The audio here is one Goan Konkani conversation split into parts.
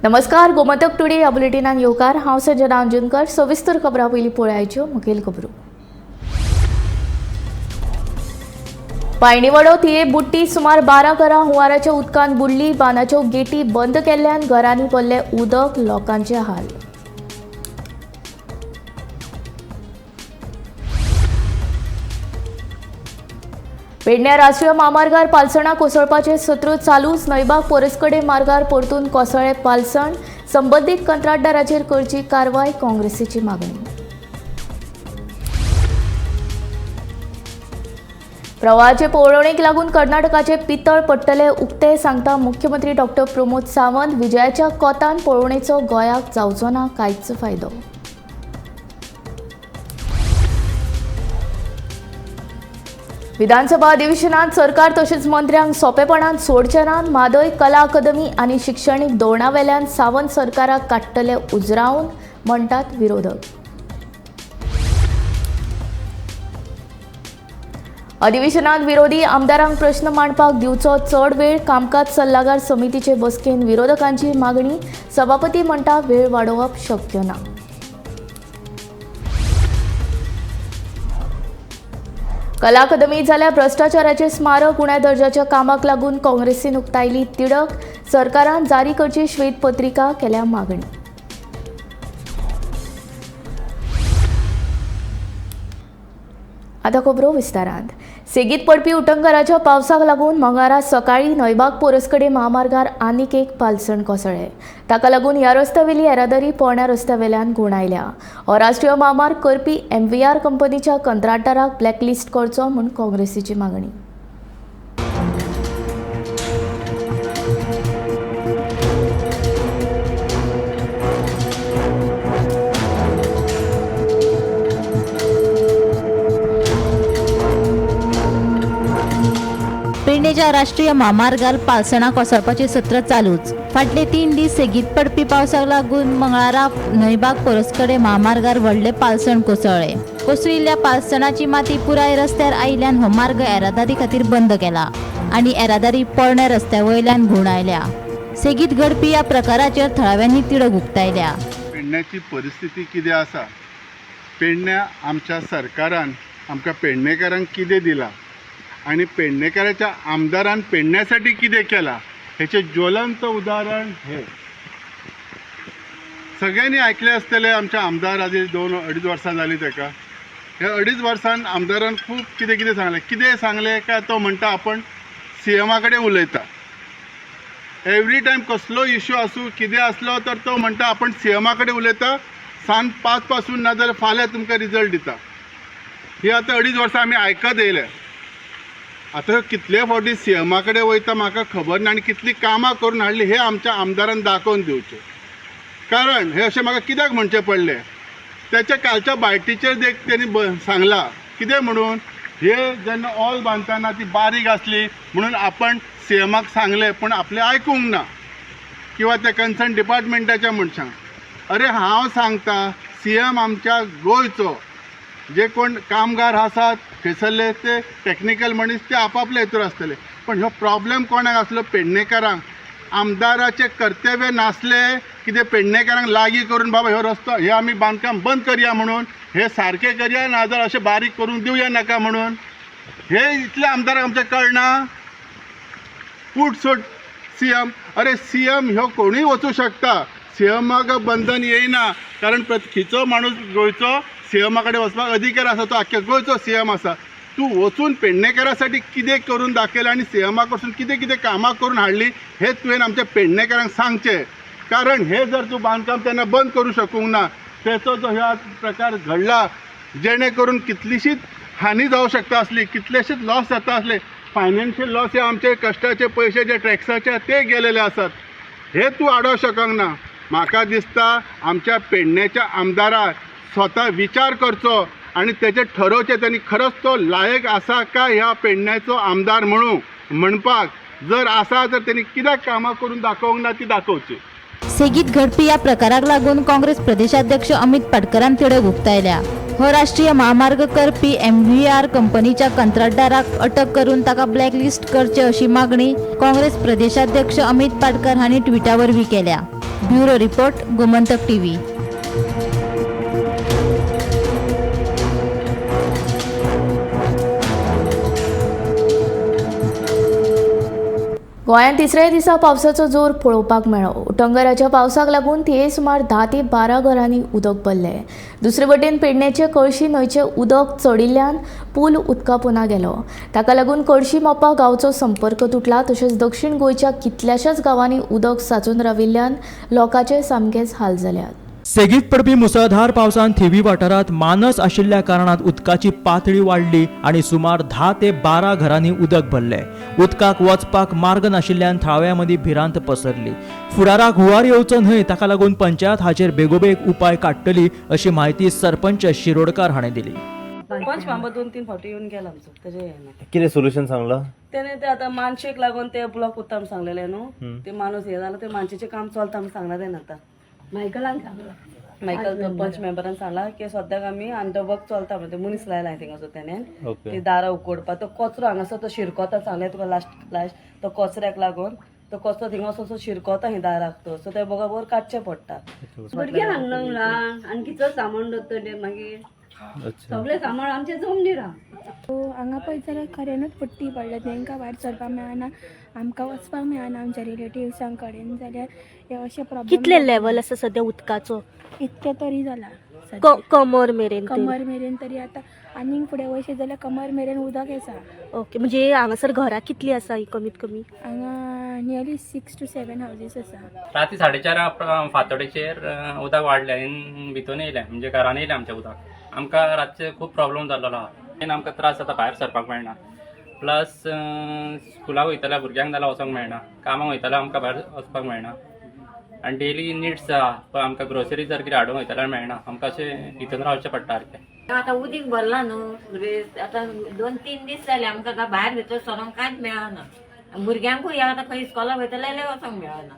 नमस्कार, गोमंतक टुडे ह्या बुलेटिनान येवकार. हांव संजना अंजुनकर. सविस्तर खबरां पयलीं पळयाच्यो मुखेल खबरो. पायणीवाडो थिये बुट्टी सुमार 12 घरां हुंवाराच्या उदकान बुडली. बांदाच्यो गेटी बंद केल्ल्यान घरांनी पडले उदक, लोकांचे हाल. पेडण्या राष्ट्रीय म्हामार्गार पालसणां कोसळपाचे सत्र चालूच. न्हयबाग पोरसकडे मार्गार परतून कोसळ्ळे पालसण. संबंदीत कंत्राटदाराचेर करची कारवाय, काँग्रेसीची मागणी. प्रवाहाचे पळोवणेक लागून कर्नाटकाचे पितळ पडटले उक्ते, सांगता मुख्यमंत्री डॉक्टर प्रमोद सावंत. विजयाच्या कोतान पळोवणेचो गोंयाक जावचो ना कांयच फायदो. विधानसभा अधिवेशनात सरकार तशेंच मंत्र्यांक सोंपेपणान सोडचे ना. म्हादय कला अकादमी आनी शिक्षणीक धोरणावेल्यान सावंत सरकाराक काडटले उजरावन, म्हणटात विरोधक. अधिवेशनात विरोधी आमदारांक प्रश्न मांडपाक दिवचो चड वेळ. कामकाज सल्लागार समितीचे बसकेन विरोधकांची मागणी. सभापती म्हणटा वेळ वाडोवप शक्य ना. कला अकादमीत जाल्या भ्रश्टाचाराचे स्मारक उण्या दर्जाच्या कामाक लागून काँग्रेसीन उक्तायली तिडक. सरकारान जारी करची श्वेतपत्रिका, केल्या मागणी. आतां खबरो विस्तारांत. सेगीत पडपी उटंगाराच्या पावसाक लागून मंगळारा सकाळीं न्हयबाग पोरसकडे म्हामार्गार आनीक एक पालसण कोसळ्ळें. ताका लागून ह्या रस्त्यावेली येरादारी पोरण्या रस्त्यावेल्यान घुंवडायल्या. हो राष्ट्रीय म्हामार्ग करपी MVR कंपनीच्या कंत्राटदाराक ब्लॅकलिस्ट करचो म्हूण काँग्रेसीची मागणी. पेडणेच्या राष्ट्रीय म्हामार्गार पालसणां कोसळपाचें सत्र चालूच. फाटले 3 दीस सेगीत पडपी पावसाक लागून मंगळारा न्हयबाग पोरसकडे म्हामार्गार व्हडलें पालसण कोसळ्ळें. कोसळिल्ल्या पालसणाची माती पुराय रस्त्यार आयिल्ल्यान हो मार्ग येरादारी खातीर बंद केला आनी येरादारी पोरण्या रस्त्या वयल्यान घुंवडायल्या. सेगीत घडपी ह्या प्रकाराचेर थळाव्यांनी तिडक उक्तायल्या. पेडण्याची परिस्थिती कितें आसा, पेडण्या आमच्या सरकारान आमकां पेडणेकारांक कितें दिलां आनी पेडणेकाराच्या आमदारान पेडण्यासाठी कितें केलां हेचें ज्वलंत उदाहरण हें. सगळ्यांनी आयकलें आसतलें. आमच्या आमदार आदी 2-2.5 वर्सां जालीं ताका. ह्या 2.5 वर्सान आमदारान खूब कितें कितें सांगलें. कितें सांगलें काय तो म्हणटा आपण सीएमा कडेन उलयता. एवरी टायम कसलो इश्यू आसूं कितें आसलो तर तो म्हणटा आपण सीएमा कडेन उलयता, सांज 5 पासून ना जाल्यार फाल्यां तुमकां रिजल्ट दिता. ही आतां 2.5 वर्सां आमी आयकत येयले. आतां कितले फावटी सीएमा कडेन वयता म्हाका खबर ना आनी कितलीं कामां करून हाडली हें आमच्या आमदारान दाखोवन दिवचें. कारण हें अशें म्हाका कित्याक म्हणचें पडलें, त्याच्या कालच्या बायटीचेर देख तेणी सांगलां कितें म्हणून, हे जेन्ना ऑल बांदतना ती बारीक आसली म्हणून आपण सीएमाक सांगलें पूण आपलें आयकूंक ना किंवा त्या कन्सर्न डिपार्टमेंटाच्या मनशांक. अरे हांव सांगता सीएम आमच्या गोंयचो, जे कोण कामगार आसात थंयसरले ते टॅक्निकल मनीस ते आपापले हितूर आसतले, पण हो प्रॉब्लेम कोणाक आसलो, पेडणेकारांक. आमदाराचें कर्तव्य नासलें कितें पेडणेकारांक लागीं करून बाबा हो रस्तो हे आमी बांदकाम बंद करया म्हणून, हे सारकें करया नाजाल्यार अशें बारीक करूंक दिवया नाका म्हणून. हे इतले आमदारांक आमचें कळना. फूट सोड सीएम. अरे सीएम ह्यो कोणूय वचूं शकता, सीएमाक बंधन येयना, कारण खंयचो माणूस गोंयचो सीएमा कडेन वचपाक अधिकार आसा, तो आख्ख्या गोंयचो सीएम आसा. तूं वचून पेडणेकारासाठी कितें करून दाखयलें आनी सीएमा कडसून कितें कितें कामां करून हाडली हें तुवें आमच्या पेडणेकारांक सांगचें. कारण हें जर तूं बांदकाम तेन्ना बंद करूं शकूंक ना, तेचो जो ह्या प्रकार घडला जेणे करून कितलीशीच हानी जावं शकता आसली, कितलेशेच लॉस जाता आसले, फायनान्शियल लॉस हे आमचे कश्टाचे पयशे जे टॅक्साचे ते गेलेले आसात, हे तूं आडोवंक शकना. म्हाका दिसता आमच्या पेडण्याच्या आमदाराक स्वता विचार करचो आनी तेचें ठरोवचें तेणी खरोच तो लायक आसा काय ह्या पेडण्याचो आमदार म्हणून म्हणपाक. जर आसा तर तेणी कित्याक कामां करून दाखोवंक ना ती दाखोवची. सेगीत घडपी ह्या प्रकाराक लागून काँग्रेस प्रदेशाध्यक्ष अमित पाटकरान तिडक उक्तायल्या. हो राष्ट्रीय म्हामार्ग करपी MVR कंपनीच्या कंत्राटदाराक अटक करून ताका ब्लॅकलिस्ट करचे अशी मागणी काँग्रेस प्रदेशाध्यक्ष अमित पाटकर हांणी ट्विटा वरवीं केल्या. Bureau report, Gomantak TV. गोंयांत तिसऱ्या दिसा पावसाचो जोर पळोवपाक मेळ्ळो. उटंगराच्या पावसाक लागून थिये सुमार 10 ते 12 घरांनी उदक भरलें. दुसरे वटेन पेडणेचे कळशी न्हंयचें उदक चडिल्ल्यान पूल उदका पोंदा गेलो. ताका लागून कळशी मोपा गांवचो संपर्क तुटला. तशेंच दक्षिण गोंयच्या कितल्याशाच गांवांनी उदक सांचून राविल्ल्यान लोकांचे सामकेच हाल जाल्यात. सेगीत पडपी मुसळधार पावसान थिवी वाठारांत मानस आशिल्ल्या कारणान उदकाची पातळी वाडली आनी सुमार 10 ते 12 घरांनी उदक भरलें. उदकाक वचपाक मार्ग नाशिल्ल्यान थळाव्यां मदीं भिरांत पसरली. फुडाराक हुंवार येवचो न्हय ताका लागून पंचायत हाचेर बेगोबेग उपाय काडटली अशी म्हायती सरपंच शिरोडकार हाणें दिली. पंच मेंबर 2-3 फावटी येवन गेला आमचो, तेजे येना. कितें सोल्युशन सांगलां? तेणे ते आतां मानशेक लागून ते ब्लॉक उत्ता म्हूण सांगलेले न्हू, ते माणूस हे जाला, ते मानशेचें काम चलता म्हूण सांगला तेणे. आतां मायकलान सांगला, मायकल तो पंच मेंबरान सांगला की सद्याक आमी अंडर वर्क चलता म्हणून, ते मनीस लायला थिंगासर तेणे. ओके. ती दारां उकोडपा, तो कचरो हांगासर तो शिरकोता, सांगलें तुका लास्ट लास्ट, तो कचऱ्याक लागून तो कचरो थिंगा वचून शिरकोता ही दाराक, तो सो ते बरोबर काडचें पडटा. भुरगीं हांगा ल्हान आनी कितलो सामान दवरतले मागीर, सगळें सामान आमचें जमनीर आहा. हांगा पळयत जाल्यार खऱ्यानूच पट्टी पडल्या, तांकां भायर सरपाक मेळना, आमकां वचपाक मेळना आमच्या रिलेटिव्सां कडेन, जाल्यार हे अशे प्रॉब्लम. कितले लेवल आसा सद्या उदकाचो? इतकें तरी जाला सद्या. कमर मेरेन तरी? कमर मेरेन तरी. आतां आनीक फुडें वयशे जाल्यार कमर मेरेन उदक आसा. ओके, म्हणजे हांगासर घरां कितलीं आसा ही कमीत कमी? हांगा नियरली 6 to 7 houses आसा. राती 4:30 फांतोडेचेर उदक वाडलें आनी भितून येयलें, म्हणजे घरान येयलें आमच्या उदक. आमकां रातचें खूब प्रॉब्लम जाल्लो आहा. मेन आमकां त्रास जाता, भायर सरपाक मेळना. प्लस स्कुलाक वयतल्या भुरग्यांक जाल्यार वचोंक मेळना, कामाक वयतल्या आमकां भायर वचपाक मेळना. आनी डेली निड्स आहा पळय, आमकां ग्रोसरी जर कितें हाडूंक वयता जाल्यार मेळना. आमकां अशें हितून रावचें पडटा सारकें. आतां उदीक भरलां न्हू रेस, आतां 2-3 दीस जाले आमकां आतां भायर भितर सरोंक कांयच मेळना. भुरग्यांकूय आतां खंय इस्कॉलाक वयतले जाल्यार वचोंक मेळना.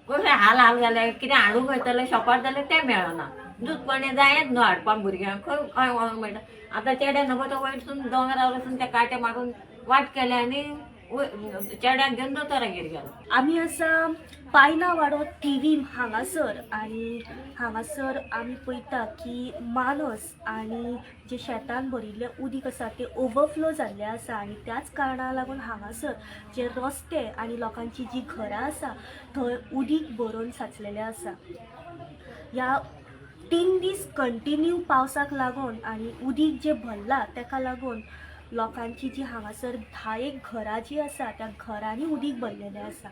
कशें हाल हाल जाले, कितें हाडूंक वयतले शॉपार जाल्यार तें मेळना. दूद पाणी जायच न्हू हाडपाक भुरग्यांक, खंय खंय वचोंक मेळटा. आतां चेडे न्हू तो वयरसून दोंगरार वचून ते कांटे मारून वाट केले आनी चेड्याक घेवन दोतोरागेर गेलो. आमी आसा पायना वाडो थिवीम हांगासर, आनी हांगासर आमी पळयता की मानस आनी जे शेतान भरिल्लें उदीक आसा तें ओवरफ्लो जाल्लें आसा, आनी त्याच कारणाक लागून हांगासर जे रस्ते आनी लोकांची जी घरां आसा थंय उदीक भरून साचलेलें आसा. ह्या 3 दीस कंटिन्यू पावसाक लागून आनी उदीक जें भरलां तेका लागून लोकांची जी हांगासर 10 घरां जीं आसा त्या घरांनी उदीक भरलेलें आसा.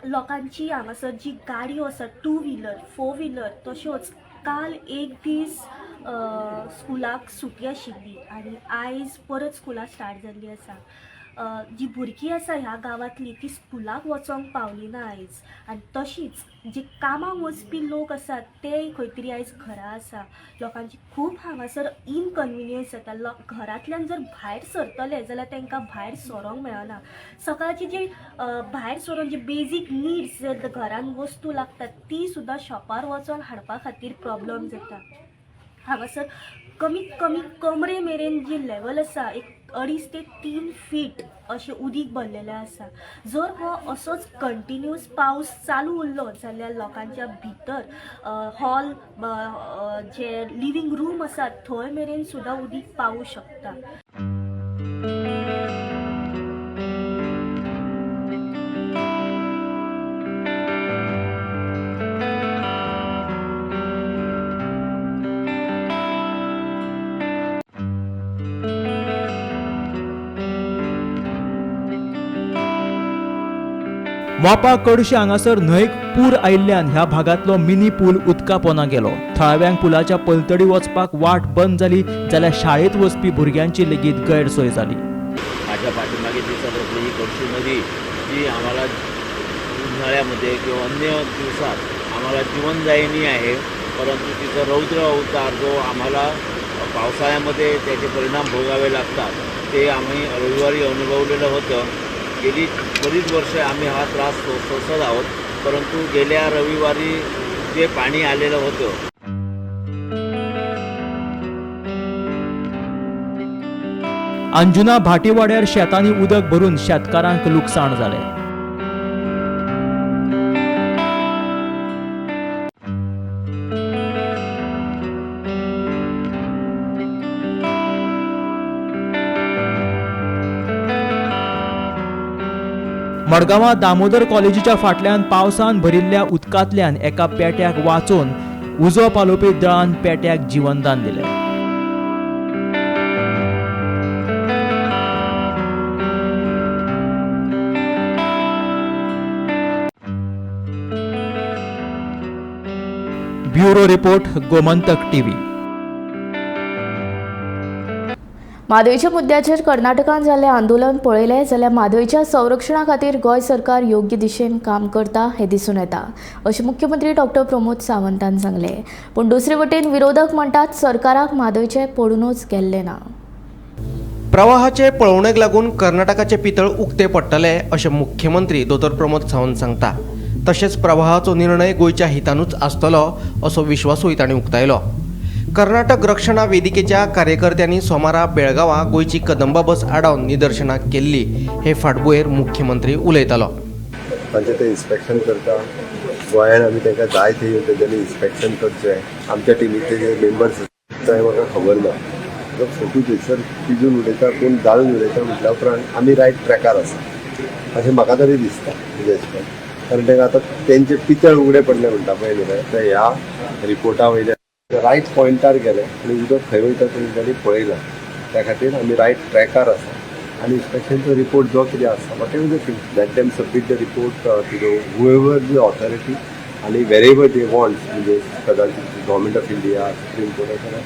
लोकांची हांगासर जी गाडयो आसा, 2 व्हिलर 4 व्हिलर, तश्योच काल एक दीस स्कुलाक सुटी आशिल्ली आनी आयज परत स्कुलां स्टार्ट जाल्लीं आसा. जी भुरगीं आसा ह्या गांवांतली ती स्कुलाक वचोंक पावली ना आयज, आनी तशीच जी कामाक वचपी लोक आसात ते खंय तरी आयज घरा आसा. लोकांची खूब हांगासर इनकन्विनियन्स जाता. घरांतल्यान जर भायर सरतले जाल्यार तांकां भायर सरोंक मेळना. सकाळची जी भायर सरोन जी बेजीक निड्स जर घरान वस्तू लागतात ती सुद्दां शॉपार वचोन हाडपा खातीर प्रॉब्लम जाता. हांगासर कमीत कमी कमरे मेरेन जी लेवल आसा एक 2.5 ते 3 फीट अशें उदीक भरलेलें आसा. जर हो असोच कंटिन्यूस पावस चालू उरलो जाल्यार लोकांच्या भितर हॉल जे लिवींग रूम आसा थंय मेरेन सुद्दां उदीक पावूं शकता. मोपा कडशी हांगासर न्हंयक पूर आयिल्ल्यान ह्या भागांतलो मिनी पूल उदका पोंदा गेलो. थळाव्यांक पुलाच्या पलतडी वचपाक वाट बंद जाली जाल्यार शाळेंत वचपी भुरग्यांची लेगीत गैरसोय जाली. माझ्या पाठीमागे दिसत असलेली ही कडशी नदी जी आम्हाला उन्हाळ्यामध्ये किंवा अन्य दिवसात आम्हाला जीवनदायिनी आहे, परंतु तिचा रौद्र अवतार जो आम्हाला पावसाळ्यामध्ये त्याचे परिणाम भोगावे लागतात ते आम्ही रविवारी अनुभवलेलं होतं. गेली बरीच वर्षे आम्ही हा त्रास सोसत आहोत, परंतु गेल्या रविवारी जे पाणी आलेलं होतं. अंजुना भाटीवाड्यार शेतांनी उदक भरून शेतकारांक लुकसाण जालें. मडगांवां दामोदर कॉलेजीच्या फाटल्यान पावसान भरिल्ल्या उदकांतल्यान एका पेट्याक वाचोवन उजो पालोवपी दळान पेट्याक जिवनदान दिलें. Bureau report, Gomantak TV. म्हादयच्या मुद्द्याचेर कर्नाटकान जाल्लें आंदोलन पळयलें जाल्यार म्हादयच्या संरक्षणा खातीर गोंय सरकार योग्य दिशेन काम करता हें दिसून येता अशें मुख्यमंत्री डॉक्टर प्रमोद सावंतान सांगलें. पूण दुसरे वटेन विरोधक म्हणटात सरकाराक म्हादयचें पडूनच गेल्लें ना. प्रवाहाचे पळोवणेक लागून कर्नाटकाचे पितळ उक्ते पडटले अशें मुख्यमंत्री दोतोर प्रमोद सावंत सांगता. तशेंच प्रवाहाचो निर्णय गोंयच्या हितानूच आसतलो असो विश्वासूय तांणी उक्तायलो. कर्नाटक रक्षणा वेदिकेच्या कार्यकर्त्यांनी सोमारा बेळगांवां गोंयची कदंबा बस आडावन निदर्शनां केल्ली हे फाटभुंयेर मुख्यमंत्री उलयतालो. तांचें ते इन्स्पेक्शन करता. गोंयान आमी तांकां जाय थंय येवन तेंच्यांनी इन्स्पेक्शन करचें. आमच्या टिमीचे जे मेंबर्स आसा ते म्हाका खबर ना. जो फोटू थंयसर पिजून उडयता कोण जाळून उडयता म्हटल्या उपरांत आमी रायट ट्रॅकार आसा अशें म्हाका तरी दिसता तुज्या हिशोबान. कारण तांकां आतां तेंचे पितळ उगडे पडले म्हणटा पळय न्ही ते ह्या रिपोर्टा वयल्या रायट पॉयंटार गेले आनी उदक खंय वयता तें तेंच्यांनी पळयलां. त्या खातीर आमी रायट ट्रॅकार आसा आनी इन्स्पेक्शनचो रिपोर्ट जो कितें आसा, whatever the thing, let them submit the report to the whoever the authority आनी वेरेवर they want, म्हणजे कदाचित government of India, supreme court आसा.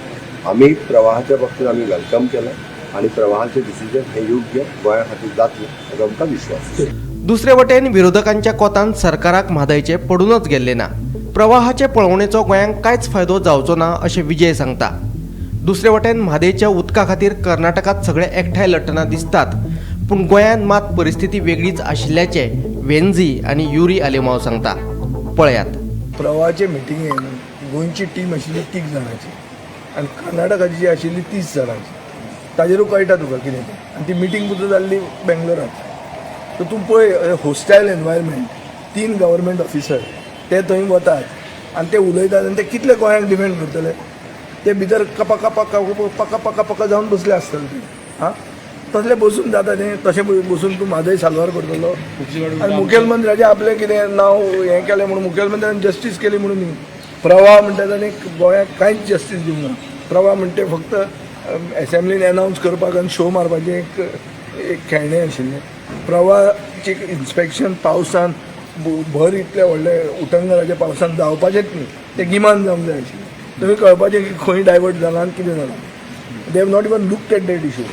आमी प्रवाहाच्या बाबतींत आमी welcome केलां आनी प्रवाहाचें डिसिजन हें योग्य गोंया खातीर जातलें हाजो आमकां विश्वास आसा. दुसरे वटेन विरोधकांच्या कोतान सरकाराक म्हादयचे पडूनच गेल्ले ना. प्रवाहाचे पळोवणेचो गोंयांक कांयच फायदो जावचो ना अशें विजय सांगता. दुसरे वटेन म्हादयच्या उदका खातीर कर्नाटकांत सगळे एकठांय लडटना दिसतात, पूण गोंयांत मात परिस्थिती वेगळीच आशिल्ल्याचें वेन्झी आनी युरी आलेमाव सांगता. पळयात. प्रवाहाचे मिटिंगेन गोंयची टीम आशिल्ली 3 जाणांची आनी कर्नाटकाची जी आशिल्ली 30 जाणांची. ताजेरूय कळटा तुका कितें तें. आनी ती मिटींग सुद्दां जाल्ली बेंगलोरांत. सो तूं पळय होस्टायल एनवायरमेंट, 3 गव्हर्मेंट ऑफिसर ते थंय वतात आनी ते उलयतात आनी ते कितले गोंयांक डिफेंड करतले. ते भितर कपा कपा पका पका पका जावन बसले आसतले ते. आं, तसले बसून जाता तें. तशें बसून तूं म्हादय साल्वार करतलो. आनी मुखेलमंत्र्याचें आपलें कितें नांव हें केलें म्हणून मुखेलमंत्र्यान जस्टीस केली म्हणून न्ही. प्रवाह म्हणटा ताणें गोंयाक कांयच जस्टीस दिवंक ना. प्रवाह म्हणटे फक्त एसेंब्लीन एनावन्स करपाक आनी शो मारपाचें एक एक खेळणें आशिल्लें. प्रवाहाची इन्स्पेक्शन पावसान भर इतल्या व्हडल्या उटंगराच्या पावसान जावपाचेंच न्ही, तें गिमान जावंक जाय आशिल्लें. तुमी कळपाचें की खंय डायवर्ट जालां आनी कितें जालां. They have not even looked at that issue.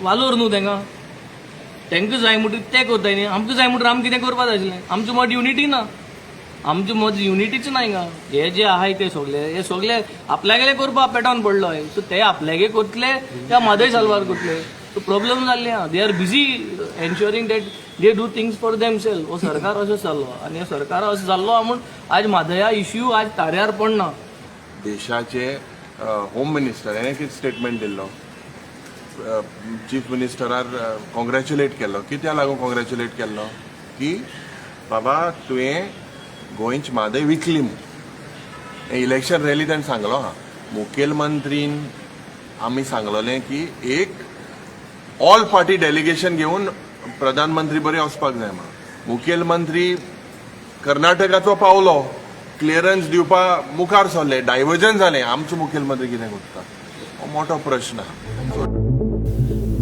वालोर न्हू तेंका. तेंका जाय म्हणटकीर ते करताय न्ही, आमकां जाय म्हणटकीर आमी कितें करपा जाय आशिल्लें. आमचे मद युनिटी ना, आमचे मद युनिटीच ना हिंगा. हे जे आहाय ते सगळे हे सगळे आपल्यागेले करपा पेटोन पडलो. सो ते आपल्यागे करतले या म्हादय साल्वार करतले. सो प्रॉब्लम जाल्ले आहा. They are busy ensuring that they do things for themself. हो सरकार अशें जाल्लो आनी हे सरकार अशें जाल्लो आहा म्हूण आयज म्हादया इश्यू आज ताऱ्यार पडना. देशाचे होम मिनिस्टर हेणें कितें स्टेटमेंट दिल्लो, चीफ मिनिस्टरार कॉंग्रॅच्युलेट केल्लो. कित्या लागून कॉंग्रॅच्युलेट केल्लो की बाबा तुवें गोंयची म्हादय विकली म्हूण. इलेक्शन रॅली ताणें सांगलो आहा. मुखेलमंत्रीन आमी सांगलेलें की एक ऑल पार्टी डेलिगेशन घेवन प्रधानमंत्री बरें वचपाक जाय म्हणून. मुखेलमंत्री कर्नाटकाचो पावलो, क्लियरन्स दिवपा मुखार सरले, डायवर्जन जालें. आमचो मुखेलमंत्री कितें करता हो मोठो प्रश्न आहा.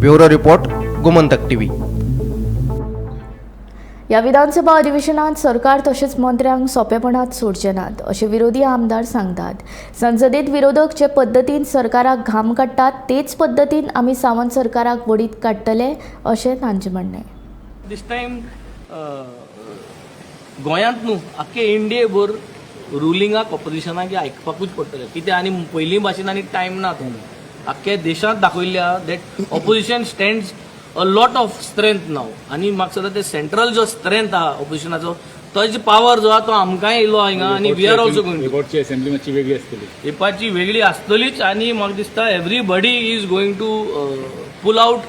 Bureau report, Gomantak TV. ह्या विधानसभा अधिवेशनात सरकार तशेंच मंत्र्यांक सोंपेपणात सोडचे नात अशें विरोधी आमदार सांगतात. संसदेत विरोधक जे पद्दतीन सरकाराक घाम काडटात तेच पद्दतीन आमी सावंत सरकाराक वडीत काडटले अशें तांचें म्हणणें. दीस टायम गोंयांत न्हू, आख्खे इंडियेभर रुलिंगाक ऑपोजिशनाक आयकपाकूच पडटलें. कित्याक आनी पयलीं भाशेन आनी टायम ना तो. आख्खे देशांत दाखयल्ले आहा that opposition stands a lot of strength now. आनी म्हाका दिसता ते सेंट्रल जो स्ट्रेंथ आहा ऑपोजिशनाचो, तोच पावर जो आहा तो आमकांय येयलो हिंगा आनी we are also going. रिपोर्टची असेंब्ली मातशी वेगळी आसतली. येवपाची वेगळी आसतलीच आनी म्हाका दिसता everybody is going to pull out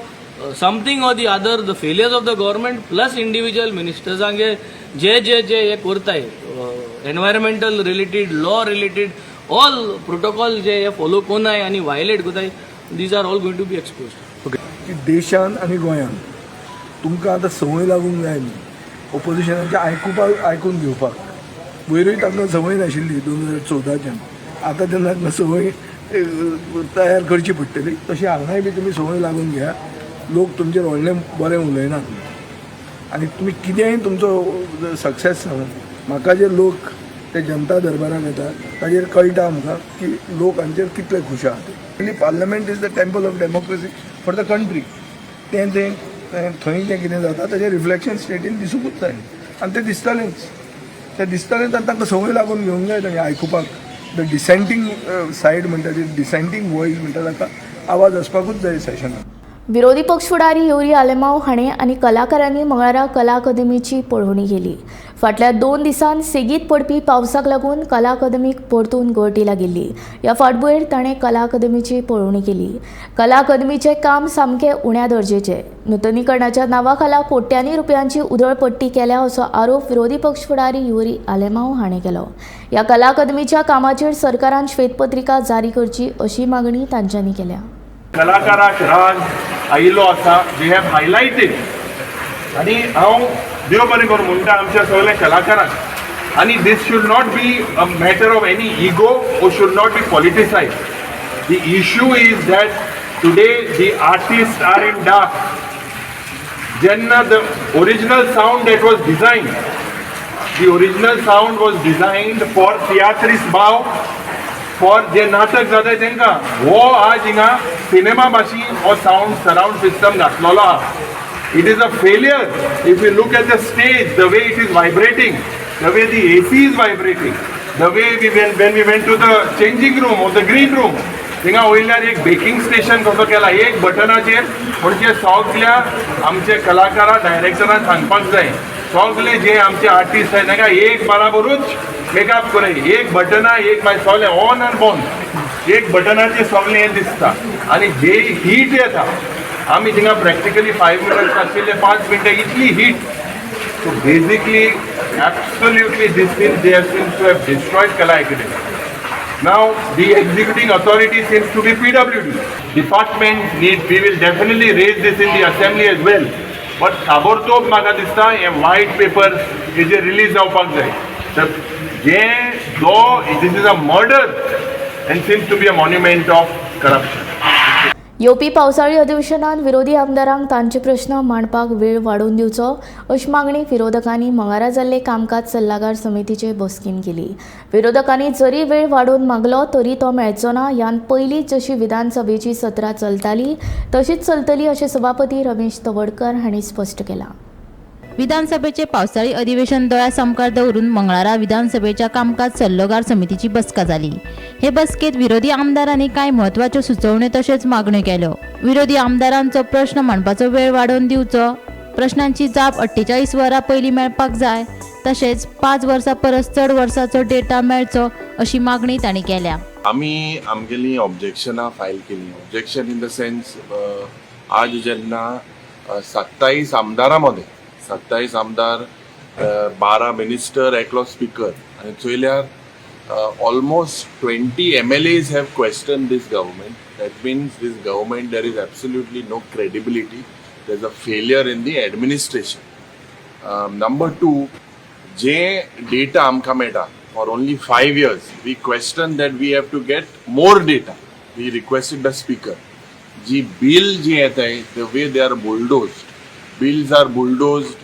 something or the other, the failures of the government plus individual मिनिस्टर्सांगे जे जे जे हे करताय, environmental related, law related, all protocol जे हे फॉलो कोनाय आनी वायलेट करताय, these are all going to be exposed. की देशान आनी गोंयान तुमकां आतां संवय लागूंक जाय न्ही ओपोजिशनाचें आयकुपाक, आयकून घेवपाक. वयरूय तांकां संवय नाशिल्ली 2014च्यान. आतां तेन्ना तांकां संवय तयार करची पडटली. तशी हांगाय बी तुमी संवय लागून घेया. लोक तुमचेर व्हडलें बरें उलयनात आनी तुमी कितेंय तुमचो सक्सेस सांगू, म्हाका जे लोक ते जनता दरबाराक येता ताजेर कळटा आमकां की लोक हांचेर कितले खूश आहा ते. Parliament is the temple of democracy for the country. तें तें थंय जें कितें जाता ताजें रिफ्लेक्शन स्टेटीन दिसूंकूच जाय आनी तें दिसतलेंच, तें दिसतलेंच. आनी तांकां संवय लागून घेवंक जाय तांणी आयकुपाक. The डिसेंटींग सायड म्हणटा ती, डिसेंटींग वॉयस म्हणटा ताका आवाज आसपाकूच जाय सेशनाक. विरोधी पक्ष फुडारी युरी आलेमाव हाणें आनी कलाकारांनी मंगळारा कला अकादमीची पळोवणी केली. फाटल्या 2 दिसांत सेगीत पडपी पावसाक लागून कला अकादमीक परतून गळटी लागिल्ली. ह्या फाटभुंयेर ताणें कला अकादमीची पळोवणी केली. कला अकादमीचें काम सामकें उण्या दर्जेचें. नुतनीकरणाच्या नांवा खाला कोट्यांनी रुपयांची उधळपट्टी केल्या असो आरोप विरोधी पक्ष फुडारी युरी आलेमाव हाणें केलो. ह्या कला अकादमीच्या कामाचेर सरकारान श्वेतपत्रिका जारी करची अशी मागणी तांच्यांनी केल्या. कलाकाराक राग आयिल्लो आसा, we have highlighted. आनी हांव देव बरें करूं म्हणटा आमच्या सगल्या कलाकारांक. आनी this should not be a matter of any ego or should not be politicise. The issue is that today the artist are in dark. जेन्ना the original sound that was designed, the original sound was designed for तियात्रीस भाव, फॉर जे नाटक जाताय तांकां. हो आज हिंगा सिनेमा भाशी हो सावंड सरावंड सिस्टम घातलेलो आहा. It is a failure. If you look at the stage, the way it is vibrating, the way the AC is vibrating, the way we when we went to the changing room or the green room, थिंगा वयल्यार एक बेकिंग स्टेशन कसो केला एक बटनाचेर. म्हणजे सगल्या आमचे कलाकारां डायरेक्टरान सांगपाक जाय, सगले जे आमचे आर्टिस्ट आहाय तांकां एक बराबरूच मेकअप करय. एक बटना एक मागीर सगलें ऑन आनी बंद, एक बटनाचेर सगलें हें दिसता. आनी जे हीट येता, आमी थिंगा प्रॅक्टिकली 5 मिनट्स आशिल्ले, 5 मिनटां इतली heat. So basically absolutely this seems they have seems to have destroyed Kala Academy. Now the executing authority seems to be PWD. Department need, we will definitely raise this in the assembly as well. But ताबडतोब म्हाका दिसता हे व्हायट पेपर हेजेर रिलीज जावपाक जाय. तर जे जो this is a murder and seems to be a monument of corruption. येवपी पावसाळी अधिवेशनात विरोधी आमदारांक तांचे प्रश्न मांडपाक वेळ वाडोवन दिवचो अशी मागणी विरोधकांनी मंगळारा जाल्ले कामकाज सल्लागार समितीचे बसकेन केली. विरोधकांनी जरी वेळ वाडोवन मागलो तरी तो मेळचो ना. ह्यान पयलींच जशी विधानसभेची सत्रां चलताली तशीच चलतली अशें सभापती रमेश तवडकर हांणी स्पश्ट केलां. विधानसभेचे पावसाळी अधिवेशन दोळ्या सामकार दवरून मंगळारा विधानसभेच्या कामकाज सल्लोगार समितीची बसका जाली. हे बसकेत विरोधी आमदारांनी कांय म्हत्वाच्यो सुचोवण्यो तशेंच मागण्यो केल्यो. विरोधी आमदारांचो प्रश्न मांडपाचो वेळ वाडोवन दिवचो, प्रश्नांची जाप 48 वरां पयलीं मेळपाक जाय, तशेंच 5 वर्सां परस चड वर्साचो डेटा मेळचो अशी मागणी तांणी केल्या. आमी आमगेली ऑब्जेक्शनां फायल केली. ऑब्जेक्शन इन the sense, आज जेन्ना 27 आमदारां मदें 27 आमदार, 12 मिनिस्टर, एकलो स्पिकर आनी चोयल्यार almost 20 MLAs have question this government. That means this government, there is absolutely no credibility. There is a failure in the administration. Number two, J data आमकां मेळटा for only 5 years, we question that we have to get more data. We requested the speaker. Ji bill जी येताय, the way they are bulldozed, bills are bulldozed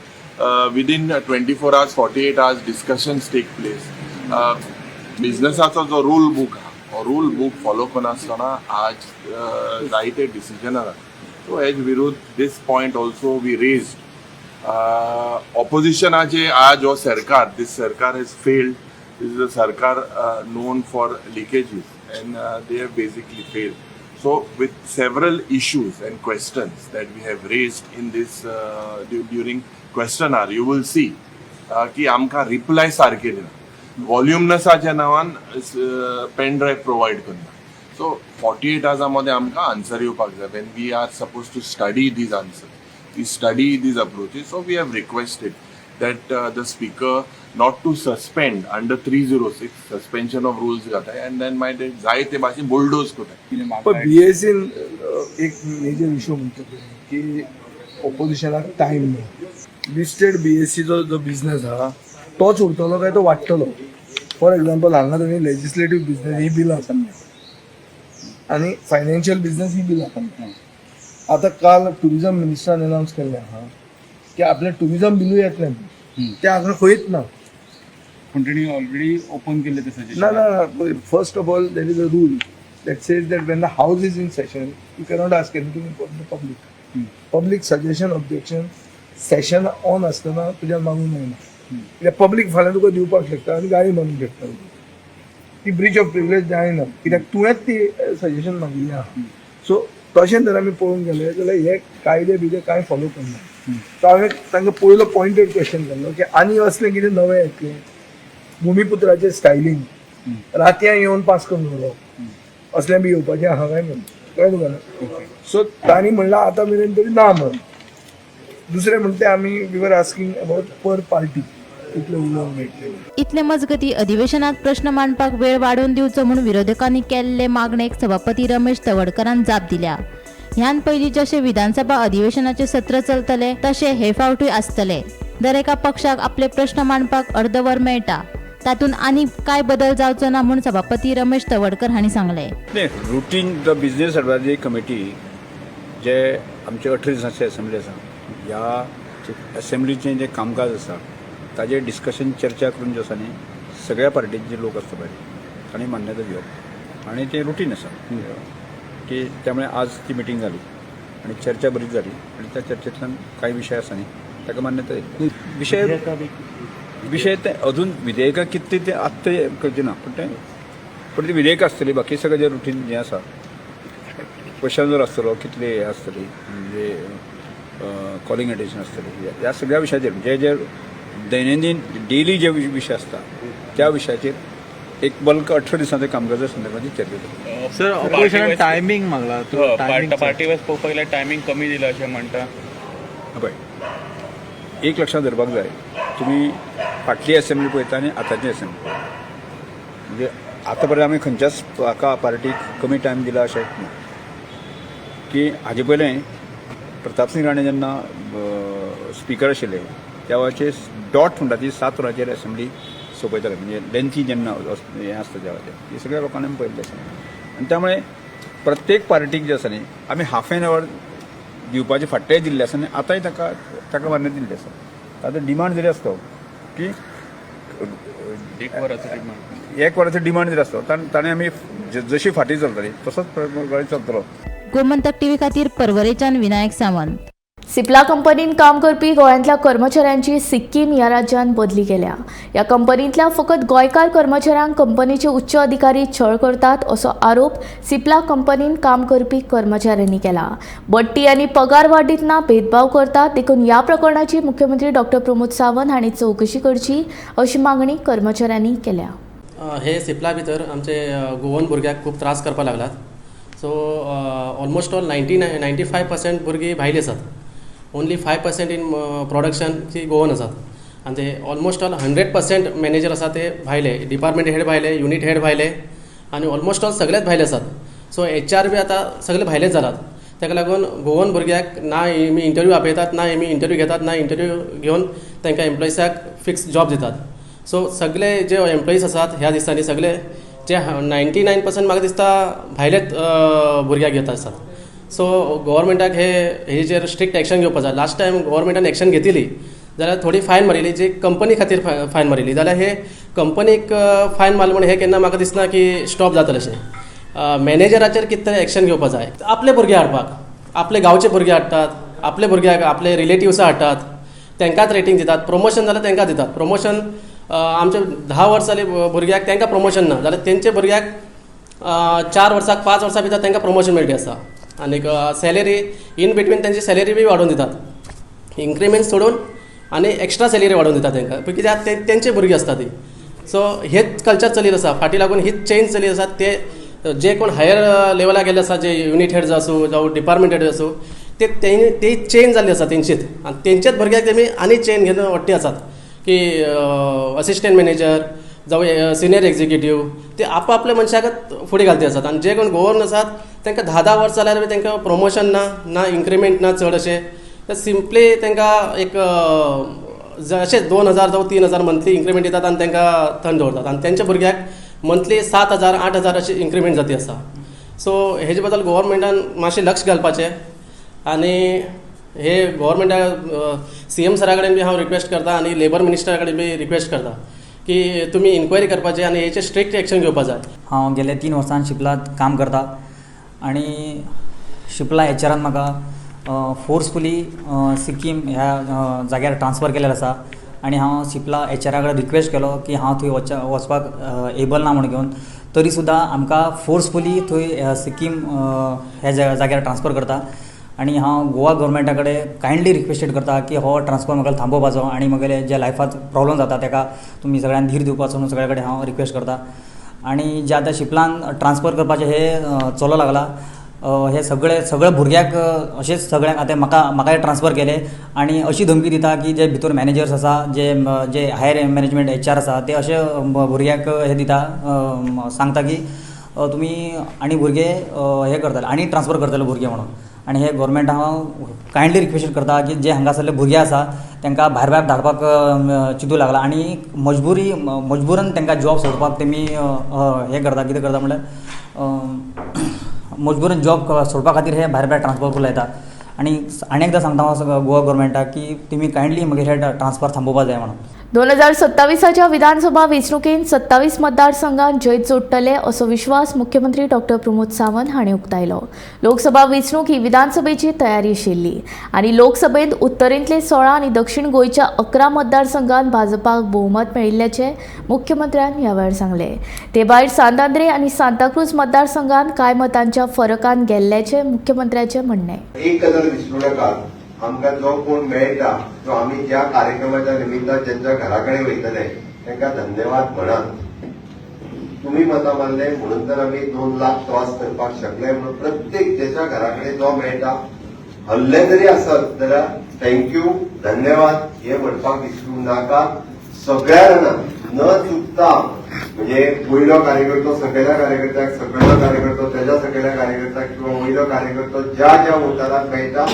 within 24 hours, 48 hours discussions take place. बिझनसाचो जो रूल बूक आहा, हो रूल बूक फॉलो करनासतना आज जायते डिसिजनां जाता. सो हेज विरुद्ध this point also we raised. ऑपोजिशनाचे आज हो सरकार, this सरकार has failed. This is a सरकार known for leakages and they have basically failed. So with several issues and questions that we have raised in this during question hour, you will see की आमकां रिप्लाय सारके दिना. वॉल्युमनसाच्या नांवान पेन ड्रायव्ह प्रोवायड करना. सो 48 आवर्सा मदें आमकां आन्सर येवपाक जाय, when we are suppose to study these answer, we study these approaches. So we have requested that the speaker not to suspend under 306, suspension of rules घाताय and then मागीर जाय ते भाशेन बुलडोज करताय. पण बीएसीन एक मेजर इशू म्हणटा ते की ऑपोजिशनाक टायम मेळ्ळो. लिस्टेड बीएससीचो जो बिजनेस आहा तोच उरतलो काय तो वाडटलो? फॉर एग्जाम्पल, हांगा तुमी लेजिस्लेटीव बिजनेस ही बिलां आसा आनी फायनान्शियल बिजनेस ही बिलां आसा. आतां काल टुरिजम मिनिस्टरान अनावन्स केल्लें आहा की आपलें टुरिजम बिलूय येतलें, तें हांगा खंयच ना. पूण तेणी ऑलरेडी ओपन केल्ले ते सजेशन. ना, first of all, there is a rule that says that when the house is in session, you cannot ask anything from the public. Public suggestion, objection, session on आसतना तुज्यान मागूंक मेळना, कित्याक पब्लीक फाल्यां तुका दिवपाक शकता आनी गाळी मारूंक शकता. ती ब्रीच ऑफ प्रिविलेज जायना, कित्याक तुवेंच ती सजेशन मागिल्ली आहा. सो तशें जर आमी पळोवंक गेले जाल्यार हे कायदे बियदे कांय फॉलो करना. सो हांवें तांकां पयलो पॉयंटेड क्वेश्चन केल्लो की आनी असलें कितें नवें येतलें, भुमिपुत्राचें स्टायलींग रातयां येवन पास करून उडोवप, असलें बी येवपाचें आहा काय म्हणून. कळ्ळें तुका न्हू? सो तांणी म्हणलां आतां मेरेन तरी ना म्हण. दुसरें म्हणटा ते आमी we were asking about per party कितले उलोवंक मेळटलें. इतले मजगती, अधिवेशनात प्रश्न मांडपाक वेळ वाडोवन दिवचो म्हूण विरोधकांनी केल्ले मागणेक सभापती रमेश तवडकरान जाप दिल्या. ह्यान पयलीं जशें विधानसभा अधिवेशनाचे सत्र चलतले तशें हे फावटूय आसतले. दरेका पक्षाक आपले प्रश्न मांडपाक अर्द वर मेळटा. तातूंत आनीक काय बदल जावचो ना म्हूण सभापती रमेश तवडकर हांणी सांगलें. नाही, routine the business advisory committee जे आमचे 18 दिसांचे असेंब्ली आसा, ह्या असेंब्लीचें जें कामकाज आसा ताजेर डिस्कशन, चर्चा करून जे आसा न्ही, सगळ्या पार्टीचे जे लोक आसता पळय तांणी मान्यता दिवप आनी तें रुटीन आसा की त्यामुळे आज ती मिटींग जाली आनी चर्चा बरीच जाली आनी त्या चर्चेंतल्यान कांय विशय आसा न्ही ताका मान्यता दिली. विशय ते अजून विधेयकां कितें तें आत्तां करचें ना, पण ते विधेयक आसतली. बाकी सगळें जें रुटीन जें आसा, क्वेश्चन जर आसतलो, कितले हे आसतली, म्हणजे कॉलिंग अटेन्शन आसतली, ह्या सगळ्या विशयाचेर जे जे दैनंदीन डेली जे विशय आसता त्या विशयाचेर एक बल्क 18 दिसांच्या कामकाजा संदर्भात चर्चा जाली. सर, ऑपोजिशनान टायमींग मागला. पार्टी वायज पळोवपाक गेल्यार टायमींग कमी दिला अशें म्हणटा. पळय, एक लक्षात धरपाक जाय, तुमी फाटली असेंब्ली पळयता आनी आतांची असेंब्ली, म्हणजे आतां पर्यंत आमी खंयच्याच हाका पार्टीक कमी टायम दिला अशें ना. की हाजे पयलें प्रतापसिंग राणे जेन्ना स्पिकर आशिल्ले त्या वेळाचेर डॉट म्हणटा ती 7 वरांचेर असेंब्ली सोंपयताले. म्हणजे लेंथी जेन्ना हें आसता त्या वेळाचेर ती सगळ्या लोकांनी आमी पळयल्लें आसा. आनी त्यामुळे प्रत्येक पार्टीक जे आसा न्ही आमी हाफ एन our दिवपाचे फाटलेय दिल्ले आसा आनी आतांय ताका ताका मान्यता दिल्ली आसा. आतां डिमांड जरी आसतो की एक वराचो डिमांड, एक वराचो डिमांड जरी आसतो, ताणें आमी जशी फाटीं चलताली तसोच चलतलो. गोमंतक टीव्ही खातीर पर्वरेच्यान विनायक सावंत. सिप्ला कंपनीन काम करपी गोंयांतल्या कर्मचाऱ्यांची सिक्कीम ह्या राज्यांत बदली केल्या. ह्या कंपनींतल्या फकत गोंयकार कर्मचाऱ्यांक कंपनीचे उच्च अधिकारी छळ करतात असो आरोप सिप्ला कंपनीन काम करपी कर्मचाऱ्यांनी केला. बडटी आनी पगार वाड दितना भेदभाव करतात, देखून ह्या प्रकरणाची मुख्यमंत्री डॉक्टर प्रमोद सावंत हांणी चवकशी करची अशी मागणी कर्मचाऱ्यांनी केल्या. हे सिप्ला भितर आमचे गोवन भुरग्याक खूब त्रास करपाक लागलात. सो ऑलमोस्ट ऑल 95% भुरगीं भायलीं आसात. ओन्ली 5% इन प्रोडक्शन ती गोवन आसात आनी ते ऑलमोस्ट ऑल 100% मॅनेजर आसा ते भायले, डिपार्टमेंट हेड भायले, युनीट हेड भायले आनी ऑलमोस्ट ऑल सगळेच भायले आसात. सो एच आर बी आतां सगळे भायलेच जालात. ताका लागून गोवन भुरग्याक ना हेमी इंटरव्यू आपयतात, ना हेमी इंटरव्यू घेतात, ना इंटरव्यू घेवन तांकां एम्प्लॉइजाक फिक्स जॉब दितात. सो सगळे जे एम्प्लॉईज आसात ह्या दिसांनी सगळे जे 99% म्हाका दिसता भायलेच भुरग्याक घेत आसात. सो गव्हर्मेंटाक हे हेजेर स्ट्रिक्ट एक्शन घेवपाक जाय. लास्ट टायम गव्हर्मेंटान एक्शन घेतिल्ली जाल्यार थोडी फायन मारिल्ली, जी कंपनी खातीर फायन मारिल्ली, जाल्यार हे कंपनीक फायन मारले म्हूण हे केन्ना म्हाका दिसना की स्टॉप जातलें अशें. मॅनेजराचेर कितें तरी एक्शन घेवपाक जाय. आपले भुरगे हाडपाक, आपले गांवचे भुरगे हाडटात, आपले भुरग्याक आपले रिलेटिव्सां हाडटात, तांकांच रेटींग दितात. प्रमोशन जाल्यार तांकां दितात प्रमोशन. आमचे 10 वर्सां जाली भुरग्याक तांकां प्रमोशन ना, जाल्यार तेंचे भुरग्याक 4 वर्साक 5 वर्सां भितर तांकां प्रमोशन मेळटी आसा. आनीक सॅलरी इन बिटवीन तेंची सॅलरी बी वाडोवन दितात, इन्क्रिमेंट सोडून आनी एक्स्ट्रा सॅलरी वाडोवन दितात तांकां, कित्याक ते तेंचे भुरगीं आसता ती. सो हेच कल्चर चलीत आसा, फाटीं लागून हीच चेंज चलीत आसा. ते जे कोण हायर लेवलाक गेल्ले आसा, जे युनीट हेड्स आसूं जावं डिपार्टमेंट हेड आसूं, ते ते चेंज जाल्ली आसा तेंचीच आनी तेंचेच भुरग्याक तेमी आनी चेन घेवन वट्टी आसात की असिस्टंट मॅनेजर जावं सिनियर एक्झिक्युटीव, ते आपआपल्या मनशाकच फुडें घालते आसात. आनी जे कोण गोवन आसात तांकां 10-10 वर्सां जाल्यार तांकां प्रमोशन ना, ना इन्क्रिमेंट ना चड अशें. ते सिंपली तांकां एक अशें 2000 जावं 3000 मंथली इन्क्रिमेंट दितात आनी तांकां थंड दवरतात आनी तेंच्या भुरग्याक मंथली 7000 8000 अशी इन्क्रिमेंट जाती आसा. सो हेजे बद्दल गोवोरमेंटान मातशें लक्ष घालपाचें आनी हे गोवोरमेंटा सीएम सरा कडेन बी हांव रिक्वेस्ट करता आनी लेबर मिनिस्टरा कडेन बी रिक्वेस्ट करता की तुमी इन्क्वायरी करपाची आनी हेचेर स्ट्रिक्ट एक्शन घेवपा जाय. हांव गेले 3 वर्सां शिपलांत काम करता आनी शिपला एचआरान म्हाका फोर्सफुली सिक्कीम ह्या जाग्यार ट्रान्सफर केलेलो आसा आनी हांव शिपला एचआरा कडेन रिक्वेस्ट केलो की हांव थंय वचपाक एबल ना म्हूण घेवन, तरी सुद्दां आमकां फोर्सफुली थंय सिक्कीम ह्या जाग्यार ट्रान्सफर करता आनी हांव गोवा गव्हर्मेंटा कडेन कायंडली रिक्वेस्टेड करता की हो ट्रान्सफर म्हाका थांबोवपाचो आनी म्हगेले जे लायफांत प्रॉब्लम जाता ताका तुमी सगळ्यांनी धीर दिवपाचो म्हणून सगळ्या कडेन हांव रिक्वेस्ट करता. आनी जे आतां शिपलान ट्रान्सफर करपाचें हे चलो लागला हे सगळे सगळे भुरग्याक अशेंच सगळ्यांक आतां म्हाकाय ट्रान्सफर केले आनी अशी धमकी दिता की जे भितर मॅनेजर्स आसा, जे जे हायर मॅनेजमेंट एचआर आसा ते अशे भुरग्याक हे दिता, सांगता की तुमी आनी भुरगे हे करतले आनी ट्रान्सफर करतले भुरगे म्हणून. आनी हे गव्हर्मेंट हांव कायंडली रिक्वेस्ट करता की जे हांगासरले भुरगे आसा तांकां भायर भायर धाडपाक चिंतू लागला आनी मजबुरन तांकां जॉब सोडपाक तेमी हें करता. कितें करता म्हणल्यार मजबुरन जॉब सोडपा खातीर हे भायर भायर ट्रान्सफर करूंक लायता. आनी आनी एकदां सांगता हांव गोवा गव्हर्मेंटाक की तुमी कायंडली म्हगे हे ट्रान्सफर थांबोवपा जाय म्हणून. 2027च्या विधानसभा वेंचणुकेंत 27 मतदारसंघात जैत जोडटले असो विश्वास मुख्यमंत्री डॉक्टर प्रमोद सावंत हांणी उक्तायलो. लोकसभा वेंचणूक ही विधानसभेची तयारी आशिल्ली आनी लोकसभेंत उत्तरेंतले 16 आनी दक्षिण गोंयच्या 11 मतदारसंघात भाजपाक भोवमत मेळिल्ल्याचें मुख्यमंत्र्यान ह्या वेळार सांगलें. ते भायर सांतांद्रे आनी सांताक्रूज मतदारसंघात कांय मतांच्या फरकान गेल्ल्याचें मुख्यमंत्र्याचें म्हणणें. एक गजाल विसरूं नाकात, आमकां जो कोण मेळटा जो आमी ज्या कार्यक्रमाच्या निमित्तान ज्यांच्या घरा कडेन वयतले तांकां धन्यवाद म्हणात. तुमी मतां मारले म्हणून तर आमी 2 लाख क्रॉस करपाक शकले. म्हणून प्रत्येक ज्याच्या घरा कडेन जो मेळटा हल्ले जरी आसत जाल्यार thank you धन्यवाद हे म्हणपाक विसरूं नाका. सगळ्या जाणांक न चुकता, म्हणजे वयलो कार्यकर्तो सकयल्या कार्यकर्त्याक, सकयलो कार्यकर्तो तेज्या सकयल्या कार्यकर्त्याक किंवा वयलो कार्यकर्तो ज्या ज्या वोटराक मेळटा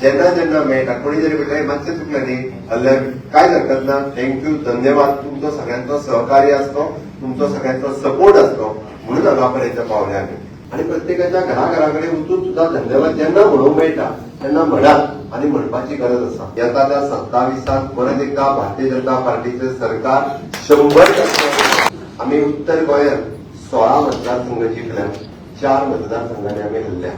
जेन्ना जेन्ना मेळटा कोणी जरी म्हटलें मातशें चुकलें न्ही हल्ल्यार कांय हरकत ना, thank you धन्यवाद. तुमचो सगळ्यांचो सहकार्य आसलो, तुमचो सगळ्यांचो सपोर्ट आसलो म्हणून हांगा पर्यंत पावले आमी. आनी प्रत्येकाच्या घरा कडेन वचून सुद्दां धन्यवाद जेन्ना म्हणूंक मेळटा तेन्ना म्हणात आनी म्हणपाची गरज आसा. येता त्या 27 परत एकदा भारतीय जनता पार्टीचें सरकार 100% आमी उत्तर गोंयांत 16 मतदारसंघ जिखल्या, 4 मतदारसंघांनी आमी हल्ल्या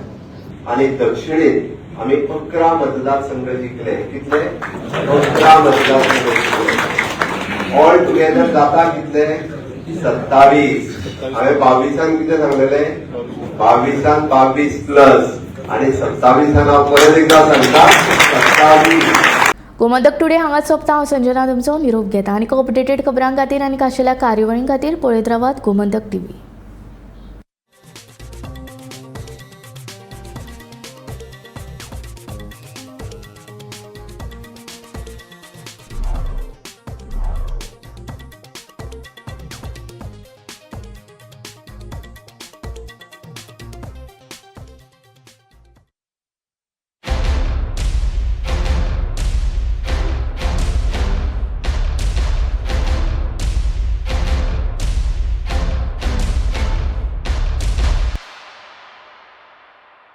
आनी दक्षिणेंत आमी 11 मतदारसंघ जिखले. कितले? 11 मतदारसंघ जिखले. ऑल टुगेदर जाता कितले? 27. हांवें 22 कितें सांगलेलें? 22 22 प्लस आनी 27 हांव परत एकदां सांगता 27. गोमंतक टुडे हांगा सोंपता. हांव संजना तुमचो निरोप घेता आनी अपडेटेड खबरां खातीर आनी खाशेल्या कार्यावळीं खातीर पळयत रावात गोमंतक टीव्ही.